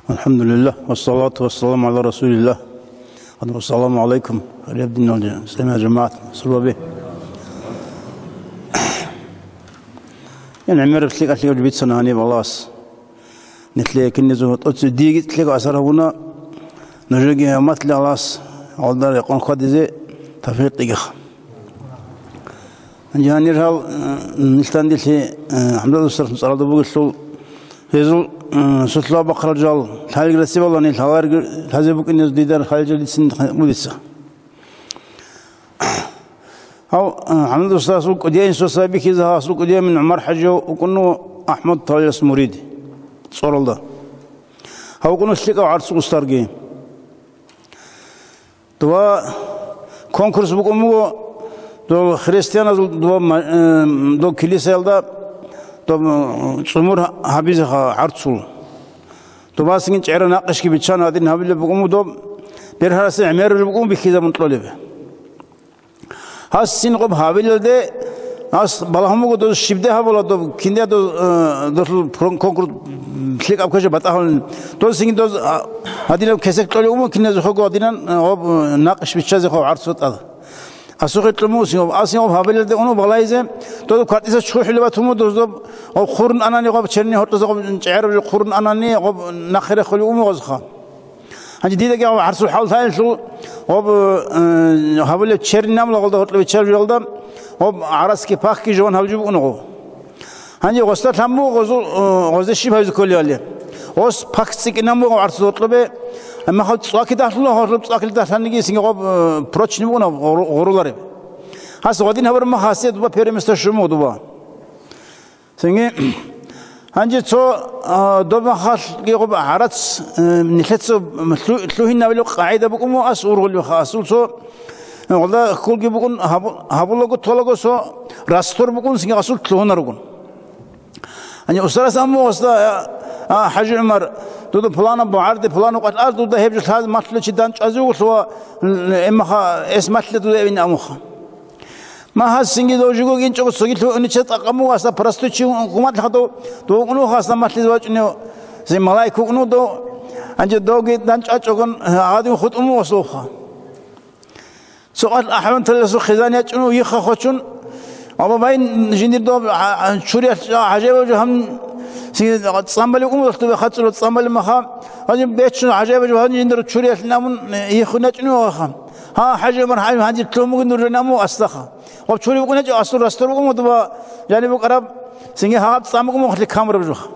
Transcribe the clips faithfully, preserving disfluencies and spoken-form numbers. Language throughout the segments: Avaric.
الحمد لله والصلاة والسلام على رسول الله. السلام عليكم, гьалеб диналъул жа-, жамагӀат, сурбаби. Яни гӀемераб лъикӀалъи бицана гьаниб Аллагьас. Нилъее киназего тӀоцебе диеги лъикӀаб асар гьабуна. Нужееги гьаматлъи Аллагьас гьалда рекъон хьвадизе тавфикъ кьегиха. Гьанир гьал, э, нилъ данделъи, э, ХӀамзат устарасул цӀаралда бугелъул, гьезул, э, сулъа бахъарал жал лъалги расибала нилъ гьаларги лъазе букӀинез дидар хӀалижал дицин бугеца. Гьав, э, ХӀамзат устарасул кӀудияй инсуца бихьиза гьасул кӀудияй мин ГӀумар ХӀажияв вукӀуна АхӀмад Тавлияс мурид цӀоралда. Гьав вукӀуна лъикӀав гӀарцул устарги. Дова конкурс букӀун буго, дол христианазул дова ма-, э, дол килисаялда доб, э, цӀумур гьабизе гьа-, гӀарцул. Добасин чӀера накъишги биччан гьадин гьабилеб букӀун буго, доб бергьарасе гӀемерулеб букӀун бихьизабун кьолеб. Гьас цин гъоб гьабилалде, гьас балагьун буго, доз щибде гьабула, доб кинде доз, э, долъул прон-, конкурс лъикӀаб кквеже батӀа гьавулин. Доз цинги доз, а, гьадинаб кесек кьолев умо киназухъего гьадинан, э, гъоб, э, накъиш биччазе гъоб гӀарцул тӀад. Асухъе кьумусин гъоб, асин гъоб гьабилалде уно балайзе, доз квартиса чухӀулеб батумо, доз доб гъоб хурун анани, гъоб черни гьоркьоса гъоб чӀегӀераб жо хурун анани, гъоб нахъе рехулев умо гъозха. Гьанже дидаги гьав гӀарцул хӀал лъаялъул, гъоб, э, гьабулеб черни намула гъолда гьоркьоб биччараб журалда, гъоб гӀараски пахги жуван гьабулеб букӀуна гъов. Гьанже гъосда лъан буго гъозул, э, гъозде щиб гьабизе кколевали. Гъос пах цӀикӀкӀинан буго гӀарцул гьоркьобе, амма гьав цӀваки дагьлъула, гьоркьоб цӀвакилда лъаниги синги гъоб, э, прочный букӀуна гъору-, гъорулареб. Гьас гъадин гьабураб мах гьасие дуба первое место щун буго дуба. Цинги, гьанже цо, а, доб махалъги гъоб гӀарац, э, нилъеца лъу-, лъугьинабилеб къагӀида букӀун буго ас ургъулевха. Асул цо, э, гъолда хьулги букӀун гьабу-, гьабулаго толаго цо растор букӀун, цинги асул лъугьунаругун. Гьанже устарас амму гъосда, а, а, ХӀажи ГӀумар, дуда пуланаб бугӀарде, пуланаб къватӀар, дуда гьеб жо лъаз малъулев чи дандчӀвазе вугелъул ва, м, эмаха, эс малъе дуда эвин амуха. Ма гьас цинги дов жуго гинчӀого цогилъ унича тӀакъаму асда простой чи гьуматлъа дов, дов вукӀун вуха асда малъизе вачӀунев, зе малаик вукӀун дов, гьанже довги дандчӀвачӀогон, гьадин хутӀун вугас вуха. Цо къалъ ахӀванталасул хизан ячӀун вихха хочун, абабай жиндир дов, а, а, чуриялъ гӀажаибаб жо гьаб, цин цӀамбали вукӀун вугас дов хацӀула цӀамбали маха, гьадин бечун гӀажаибаб жо гьаб жиндир чуриялъ намун, иххун ячӀун вугеха. Гьа, ХӀажи ГӀумар, гьанже лъугьун бугин нужер наму асдаха. Гъоб чури букӀуначӀо асул растор букӀун буго дуба, жаниб букӀараб, цинги гьаб цӀан букӀун буго хъали камураб жух.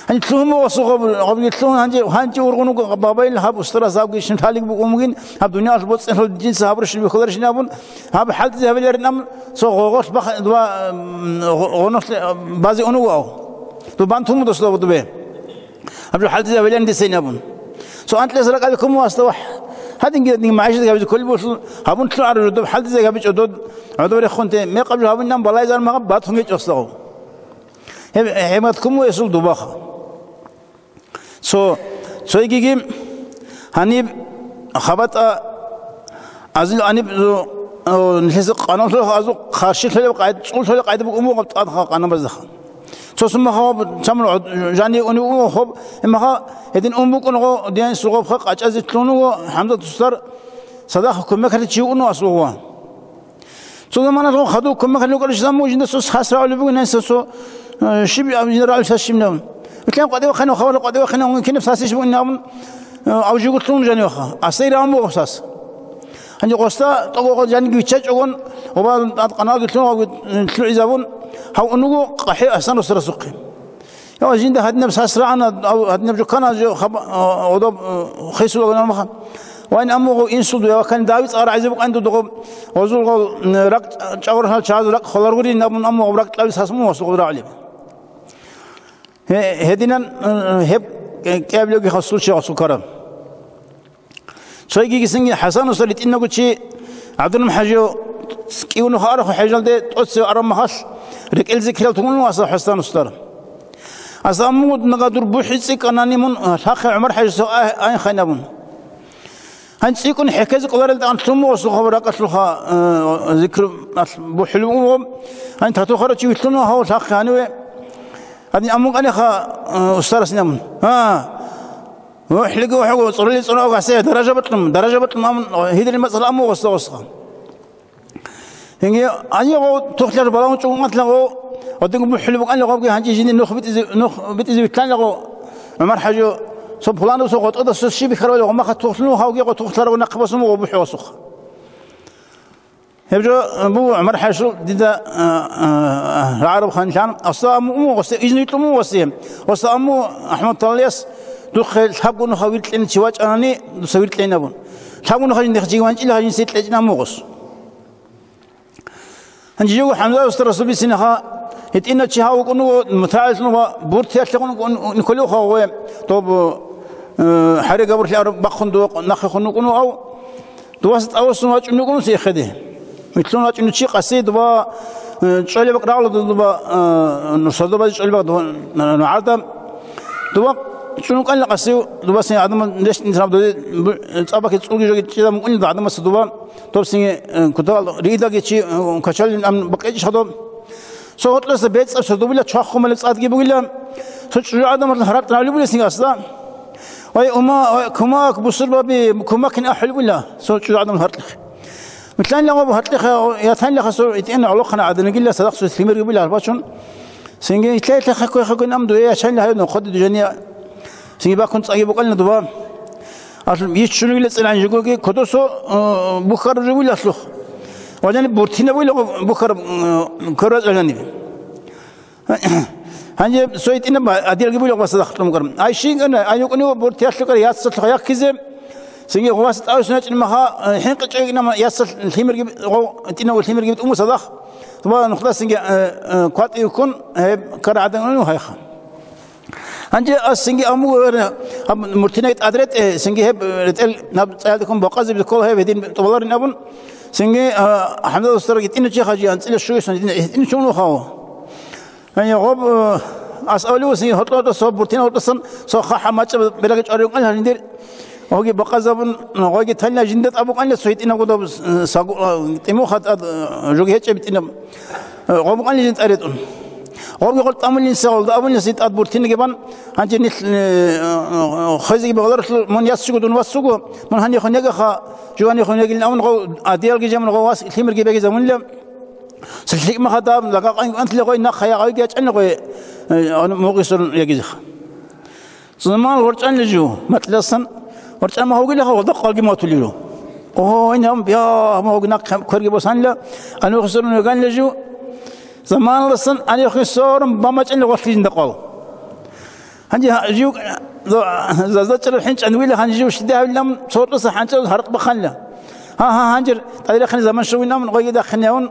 Гьанже лъугьун буго асул гъоб, гъобги лъугьун, гьанже, гьанже ургъун вуго бабайил гьаб устарас гьабги шин лъалиг букӀун бугин, гьаб дуниялалъ боцӀцӀиналъул жинца гьабурищин бихьуларищин абун, гьаб хӀалтӀизе гьабиларин абун, цо гъогъолъ бах-, дуба, м, гъо-, гъонолъ базе унуго ав. Дубан тумудас доб дубе. Гьаб жо хӀалтӀизе гьабилан дицайин абун. Цо анкьилас ракӀалде ккун васда вахӀ. Гьадинги гьадинги магӀишат гьабизе кколеб болъул, гьабун лъугӀараб жо доб хӀалтӀизе гьабичӀо дод, гӀодоб рехунте, мекъаб жо гьабунилан балайзар магъаб батун гьечӀо асда гъов. Гьеб гӀемат ккун вугесул дубаха. Цо, цойгиги гьаниб хабатӀа азил гьаниб зу-, о, нилъеца къаналъулъ азу къаршилъулеб къайд-, цӀулъулеб къайда букӀун буго тӀадха къанабаздаха. Цо сумаха гъоб чамал гӀод-, жани уни уго хоб, гьемаха гьедин ун букӀун гъо, диян сугъобха къачӀазе лъун вуго, ХӀамзат устар садахъ кумекалъе чи вукӀун асулгъва. Цо заманалъ хадув кумекалъе вукӀарищ заман жинда цо сас рагӀулеб бугин гьесда цо, э, щиб, а, жинда рагӀулеб сас щиб нав. Вилълъан къватӀивахъинав, хабарла къватӀивахъинав, кинаб сасищ бугин абун, э, авжигулъун жаниваха. Асдай рагӀун буго сас. Гьанже гъосда тӀого жаниги виччачӀогон, гъоба тӀад къаналги лъун, гъабги лъугӀизабун, гьав унуго къахӀе Гьасан росарасухъе. Я, жинда гьадинаб сас рагӀана, гьав гьадинаб жукана, жо хаба-, а, гъодоб, а, хисулаго намаха. Вайн аммугъу инсулду, я ваккани Давид цӀа рагӀизе букӀан дудагъо, гъозул гъол, м, ракӀ чӀагӀурхъал чагӀазул ракӀ холаргурин абун аммугъу ракӀ кьаби сас мун гъосухъ рагӀулеб. Гье-, гьединан, э, гьеб, э, кӀиабилевги хасул чи гъасул ккараб. Цойгигисинги ХӀасан устар ритӀинагучи ГӀабдурахӀман ХӀажияв кӀиунухъ арахъу хӀежалде тӀоцеве араб махалъ рекӀел зикрал тугун вуго асда ХӀасан устар. Асда аммугу нагадур бухӀи цӀикӀкӀанани мун лъахъе ГӀумар ХӀажиса ай-, айнхайнабун. Гьанже цӀикӀкӀун хӀехьезе кӀоларел тӀан лъун буго сухъаб ракӀалъулха, э, зикру алъ бухӀулеб буго. Гьанже тату харачи вилълъуна гьав лъахъе гьаниве. Гьадин амун кӀаниха, э, устарас инамун. Гьа. МухӀлиги вахӀаго цӀурали цӀунаго гьасие даража бакьун, даража бакьун амун, гьидилин мацӀал аму гъосда гъосха. Гьинги гьанигъо тухлъар балагьун чӀугун атлагъо, гьадинго мухӀли букӀанила гъобги гьанже жиндир нух битӀизе, нух битӀизе вилълъанила гъо, ГӀумар-хӀажи, цо пуланасул гъотӀода цо щиб бихьарабали гъо, маха тухлъун гьавги гъо тухлъарагу нахъбасун гъо бухӀугъасухъ. Гьеб жо буго ГӀумар-хӀажил дида, а, а, рагӀараб ханлъан, асла аму умугъасе, изну итлъумугъасе, асла аму АхӀмад Талалияс духъе лъабго нуха виркьине чи вачӀанани, дуца виркьейин абун. Лъабго нуха жиндихъ жигванчӀила гьажинси кьечӀин амугъас. Гьанже живго ХӀамза уста Расул бицинеха, гьитӀина чи гьав вукӀун вуго, мутагӀиллъун ва буртиялъегъун вукӀун, николевха гъове, доб, э, хӀаре габурлъи араб бахъун дова нахъехун вукӀун вугав, дувас тӀавасун вачӀун вукӀун цихъеде. Вилълъун вачӀун чи къаси дова, э, чӀолебакӀ рагӀула дова, э, нусадобазе чӀолебакӀ дова, э, нугӀарда. Дова чӀун вукӀанила къасив, дова син гӀадамал рещтӀин раб дозе, бу-, цӀабаки цӀулги жоги чӀезабун вукӀунила гӀадамаса дова. Доб синги, э, кутал риидаги чи, э, качалин ам бакъичӀ хадо. Цо гьоркьоса бецӀаб цо дубила чваххумали цӀадги бугила. Цо чӀужугӀадамал гьаракь равли були синги асла. Вай, ума, вай, кумак, бусурбаби, кумакин ахӀули була. Цо чӀужугӀадамал гьаркьихъ. Милъан лагъаб гьаркьихъ, ятан лаха цо итӀина гӀолохъана гӀадинагила садахъ цо лъимерги була гьарбачун. Синги итлъай-итлъай хаккой-хаккой ам дуе ячан лагьай нохъоди дужания. Синги баккун цӀаги букӀана дуба. Алъ йиччунугила цӀилан жугоги кодосо, э, бухьараб жугилалъухъ. Валани буртинабуила бухьараб, э, квербацӀалани. Гьанже цо итӀинаб адиялги буила гъваса дахълъун букӀар. Ай щинкӀана, ай йукӀунев буртиялъукӀар яцалъухъ яккизе. Синги гъваса тӀавсуначӀин маха, э, хӀинкъичӀегинама яцал лъимерги гъов, итӀинав лъимерги битӀун буса дахъ. Туба нухласинги, э, э, кватӀивхъун, гьеб ккара гӀадан унев гьайха. Гьанже ас цинги амугӀара, гьаб муртинай тӀад ретӀе, цинги гьеб ретӀел наб цӀаялдехун бакъазе бихьола гьеб гьедин тӀубаларин абун, цинги, а, ХӀамзат устарги тӀинав чи хъажи анцӀила щугесун гьедин, гьедин чун вухав. Гьанже гъоб, э, ас авлиу цинги гьоркьо-гьоркьоса гьоб муртина гьоркьосан цо хъахӀа мачӀаб бераги чӀваригӀун гьанжир. Гъоги бакъазабун, гъойги танила жинда тӀабукъанила цо гьитӀинаб гудаб, э, сагу-, э, тӀимуха тӀад, э, жуги гьечӀеб тӀинаб. Гъоб букӀанила жин тӀаретӀун. Гъобги гъол тӀамулин сегъалда абулин син тӀад буртинги бан, гьанже нилъ, э, э, хвезеги бегьларалъур, мун яс чӀуго, дун вас чӀуго, мун гьанихун ягаха, жугьанихун ягилин абун гъов адиялги жамун гъов вас лъимерги бегизабунила. Цо лъикӀ махадаб, лагъа къан-, къантӀила гъой нахъа ягъайги ячӀанила гъой, э, мугъисурун ягизеха. Заман ворчӀанила жо, макьиласан ворчӀан магьугилаха, гъолда къалги матулиро. О, инам, бя, магьуги нахъ кверги босанила, анухисурун веганила жо. Заманаласан анухисурун бамачӀанила гъолъи жинда къал. Гьанже гьа-, жив, за-, заздачӀараб хӀинчӀан вила гьанже жив щиде гьавилам, цо рукъаса хӀанчӀараз гьаркь бахъанила. Гьа, гьа, гьанжир тӀадирахъине заман щугинамун, гъойги дахъинеян,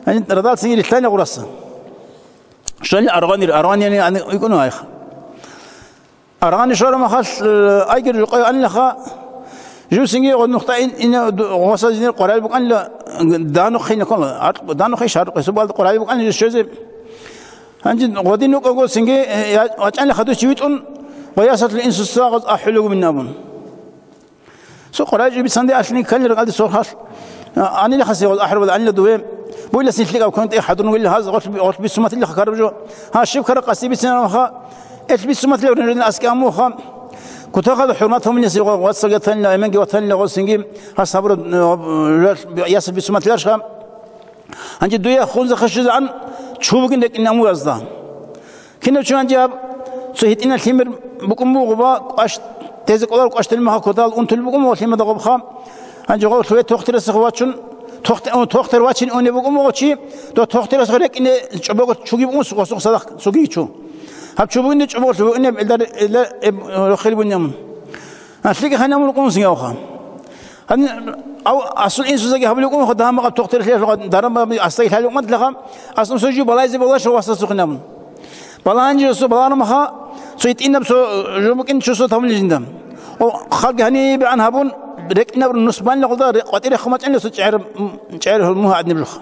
гьанже радал цинги рилълъанила гъураса. Щвали аргъанир, аргъанир ани икӀуна айха. Аргъани швара махалъ, э, айгир жукъай анилаха, жусинги гъо нухда ин, ин, ду-, гъоса жинир къварал букӀанила, данухъе никола, аркь-, данухъе шарукъе, субалда къварал букӀанила жус щвезе. Гьанже гъодин вукӀаго синги, э, я-, вачӀанила хадув чи витӀун, гъоясалъул инсуца гъоз ахӀулев вугин абун. Цо къварай жо бицанде алъни кканила ракӀалде сорхалъ. А, анила хасигъал ахӀарбал анила дуве. Буйла син лъикӀаб квен тӀе хӀадурун вилла гьаз гъолъ би-, гъолъ бицуматилла хакараб жо. Гьа, щиб ккара къасди бицинарабха. Элъ бицуматилла рин рин аски амуха. Кутахада хӀурмат гьуминес гъо вацаги ватанила, эменги ватанила гъосинги. Гьас гьабураб, э, жо-, ясаб бицуматиларха. Гьанже дуе хунза хашизан чу бугин рекӀин амуразда. Кинав чи гьанже гьаб цо гьитӀина лъимер букӀун буго ва кӀваш тезе кӀолар кӀваш тел меха кодал унтул букӀун буго лъимада гъобха. Гьанже гъо лъугье тохтирасухъ вачун, тохт-, о, тохтир вачин уне букӀун буго чи, то тохтирасухъ рекӀине чӀобого чуги букӀун су-, гъосухъ садахъ цуги чу. Гьаб чу бугине чӀобого лъугьине элдар, элдар эб, рохел бунямун. А, лъикӀ ханамун кӀунсин явха. Гьанин, ав, асул инсузаги гьабулев кӀун, хада гьаммакъаб тохтир лъелъугъа, даран баби астаги лъалев кӀумат лаха, асул сужу балайзе болашо васасухъинабун. Балагьанчи росу балагьармаха, цо итӀинаб цо, жо букӀин чусо тамулин жинда. О, халги гьанибегӀан гьабун, рекӀинаб нусбанилгъулда ре-, къватӀире хъумачӀанила цо чӀегӀер, м, чӀегӀер гьул мугьа гӀадниб жуха.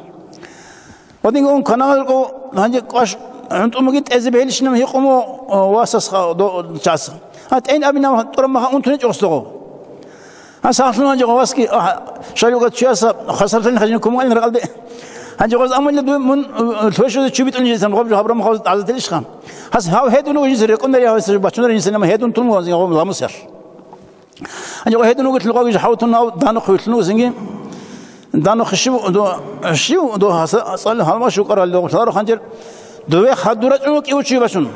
Гъодинго ун каналго гьанже кӀваш гӀунтӀун бугин тӀезе бегьилищинаб гьикъумо, о, васас ха-, до-, час. А тӀен абинаб тӀураб маха унтуне чӀосдого. А сахлъун гьанже гъовасги, а, шалуга чияса хасартани хажин кумгӀалин ракъалде. Гьанже гъоз амулла дуе мун, э, лъуэшузе чу битӀун жисан гъоб жо гьабрам хавз гӀазателишха. Гьас гьав гьедун угӀин жиса рекъундари гьав гьесо бачунарин синама гьедун тун гъоз гъоб ламус ял. Гьанже гьедин вугелъул гъавги жо хӀавутун гьав данухъ вилълъун вуго цинги. Данухъ щив до, щив до гьаса-, цӀалин гьалмаш вукӀарал догъ лъаро хъанчӀер. Дове хадур рачӀун вукӀи вучи бачун.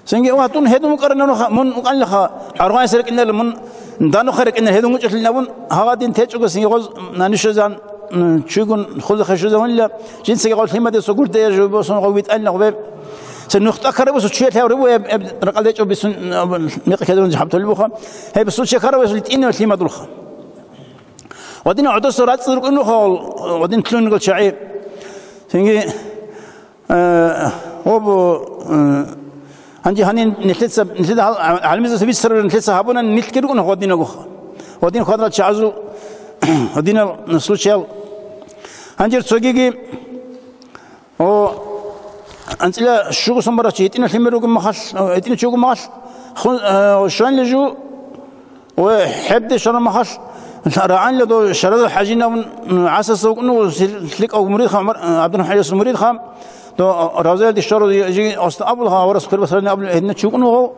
Цинги ва дун гьедин вукӀарал нуха, мун вукӀанлъаха, гӀаргъанас рекӀинарел мун данухъ рекӀинарел гьедин вучӀелъин абун, гьава дин течӀого цинги гъоз нанишазан, м, чуйгун хузахъе щвезавунила, жинцаги гъав лъимадаса гурдея жо босун гъов витӀална гъубе. Цин нухтӀа ккараб бусу чуялъ гьав рибу гьеб, гьеб ракъалда гьечӀо бисун, аб-, мекъи ккедун жо хӀабтулеб буха. Гьеб бусу чекараб бусу литӀинав лъимадулха. Гъодин гӀодоса рацӀцӀад рукӀун руха, гъодин лъугьун ругел чагӀи. Цинги, э, гъоб, э, гьанже гьанин нилъеца, нилъеда гьал-, гӀалимзабаца бицараб нилъеца гьабуна, нилъги рукӀун гъодинагуха. Гъодин хвадрал чагӀазул, гъодинал случаял. Гьанже цогиги, О, анцӀила щуго сон барачи, гьитӀина лъимер руго махал, гьитӀина чи вуго махал, хун, э, щванле жу, ва хӀебде щвана махал, рагӀанле до Шаразал ХӀажинав, м, гӀасаса вукӀун вуго, лъикӀав муридха, ГӀумар, э, ГӀабдурахӀман ХӀажиясул муридха, до, э, Равзаялде щварав жи оста абулха, аварас хъвер басарани абулел гьедина чи вукӀун вуго,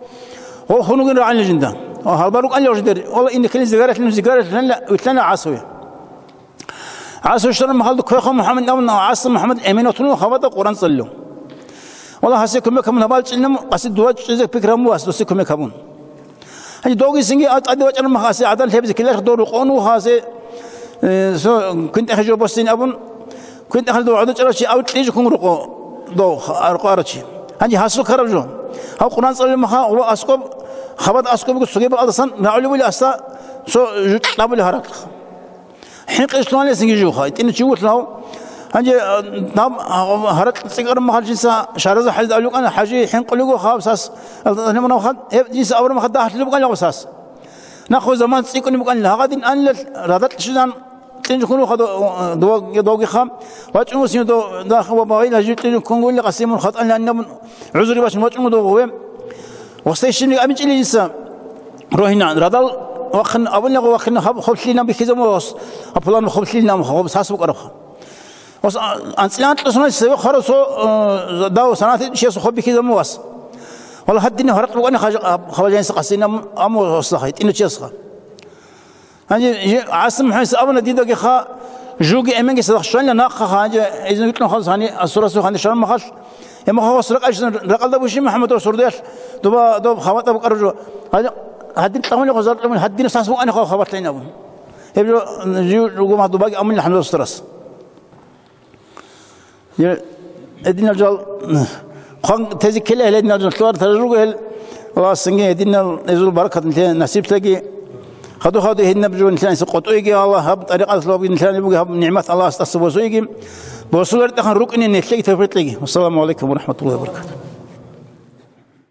гъо хун вугин рагӀанле жинда. О, гьалбал рукӀанле жидер, ола инде ккелин зигаралъун, зигаралъун, вилълъана гӀасаве. ГӀасу щвараб махалда квехъав МухӀаммад абун, гӀаса МухӀаммад Эмин ватун хабада Къуран цӀалулев. Вала гьасе кумек гьабун гьабал чӀилнам, гьасе дуа чӀезе пикрам вас, досе кумек гьабун. Гьанже довгисинги а тӀаде вачӀараб мах гьасе гӀадан лъебизе килалъ дов рукъон вуха гьасе, э, со квинтӀехе жо босин абун, квинтӀехалда гӀодо чӀарав чи ав кьижухъун рукъо дов, ха-, рукъо арав чи. Гьанже гьасул караб жо. Гьав Къуран цӀалулеб маха ва аскӀоб, хабад аскӀобго цогеб алдасан рагӀулев вули аста цо жукьа були гьаракь. ХӀинкъишлъугьанилесинги жуха, гьитӀина чи вулъав. Гьанже, а, даб, а, гьаракь цӀикӀкӀараб махалъ жинца Шараза хӀалид абулеб букӀана, ХӀажи хӀинкъулего хаб сас, а, гьеб жинца абураб махалъ дагьлъулеб букӀана сас. Нахъо заман цӀикӀкӀунеб букӀанила, гьагъадин анилал радакь щвезан кьинжухъун вуха до-, до-, довгиха. ВачӀун вуссин до-, дахъ ва багъила жив кьинжухъун вугила, къасимун хатӀанилан абун гӀузури бачун вачӀун вуго довгъуве. Гъосда щибниги абичӀила жинца рогьина, радал вахъин, абуни гъо вахъин, гьаб хъублъилин бихьизабун гъос, гьаб пулан хъублъилин, гъоб сас букӀарабха. Гъос а-, анцӀила анкьа сунал цеве хварав цо, э, дав санатичиясул хъуб бихьизабун вас. Вала гьадинаб гьаракь букӀани хажа-, гьаб хабал жинца къасин ам-, аму гъосда хай, гьитӀина чиясха. Гьанже жи-, ГӀасим МухӀаммадица абуна дидаги ха, жуги эменги цадахъ щванила нахъа ха, гьанже изну витӀун халас гьани асурасул гьанир шармахал. Гьеб махалъ гъос ракӀалде щвезан ракӀалда бущин МухӀаммадов сордоялъ дуба доб хабатӀа букӀараб жо. Гьанже гьадин кьавуни гъозар кьавуни гьадинаб сас букӀани хал хабатлъайин абун. Гьеб жо жив руго мах дубаги амунила ГӀасимас. Гьединал жал хъван тезе ккела гьел, гьединал жал лъугьар тараз руго гьел. Аллагьас цинги гьединал эзул баракат нилъее насиблъаги. Хаду-хаду гьединаб жо нилъеца къотӀойги, Аллагь, гьаб тӀарикъаталъул нилъее бугеб гьаб нигӀмат Аллагьас тӀаса босойги. БосуларитӀахан рукӀине нилъеги тавфикълъиги. Вассаламу алейкум ва рахматуллагьи ва баракатугь.